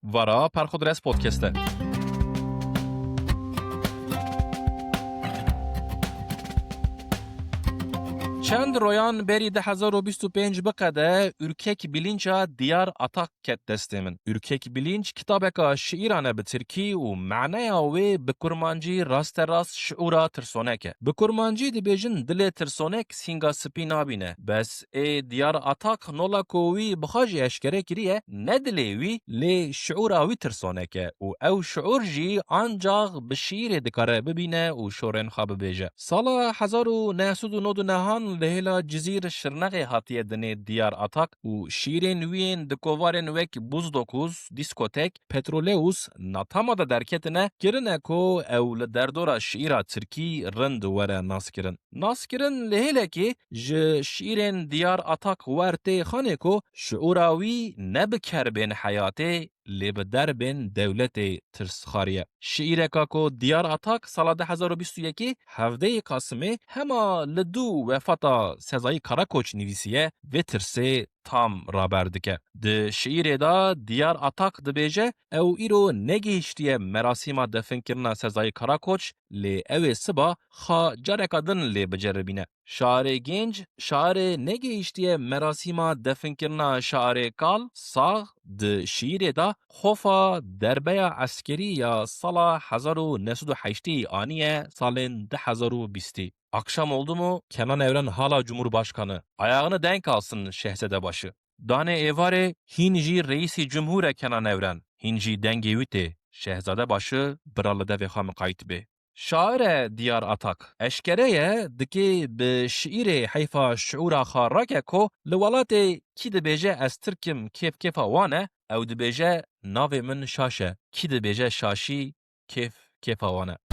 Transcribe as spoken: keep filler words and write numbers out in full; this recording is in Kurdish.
Vara Perxudres Podcast e. Çend royan berî du hezar û bîst û pênc biqede Ürkek Bilinç'a Diyar Atak ket destê min. Ürkek Bilinç kitabeka şiîran e bi tirkî û maneya wê bi kurmancî rasterast şiûra tirsonek e. Bi kurmancî dibêjin dilê tirsonek sînga spî nabîne. Bes ê Diyar Atak nola ku wî bi xwe jî eşkere kiriye, ne dilê wî, lê şiûra wî tirsonek e û ew şiûr jî ancax bi şiîrê dikare bibîne û şorên xwe bibêje. Sala hezar û neh sed û nod û nehan li hêla Cizîr Şirnexê hatiye dinê Diyar Atak û şiîrên wî yên di kovarên wek Buzdokuz, Diskotek, Petroleus, Natama de derketine, kirine ku ew li derdora şiîra tirkî rind were naskirin. Naskirin li hêlekê ji şiîrên Diyar Atak wer tê xanê ku şiûra wî ne bi kerbên heyatê, lê bi derbên dewletê tirsxariye. Şiîreka ku Diyar Atak sala du hezar û bîst û yekê hevdeyê Qasimê hema li dû wefata Sezayî Karakoç nivîsiye, vê tirsê tam raber dike. Di şiîrê de Diyar Atak dibêje, ew îro negihiştiye merasîma definkirina Sezayî Karakoç, lê ew ê siba xwe careka din lê biceribîne. Şairê gênc, şairê negihiştiye merasîma definkirina şairê kal, sax, di şiîrê de xofa derbeya eskerî ya sala hezar û neh sed û heştê aniye salên du hezar û bîstê. Akşam oldu mu Kenan Evren hala Cumhurbaşkanı. Ayağını denk alsın Şehzadebaşı. Danê êvarê hîn jî reîsî cumhur e Kenan Evren, hîn jî dengê wî tê. Şehzadebaşı bira li devê xwe miqayît bê. Şair e Diyar Atak. Eşkere ye, dikê bi şiîrê heyfa şiûra xwe rake ku li welatê kî dibêje ez Tirk im kêf kêfa wan e, ew dibêje navê min Şaş e. Kî dibêje Şaşî kêf kêfa wan e.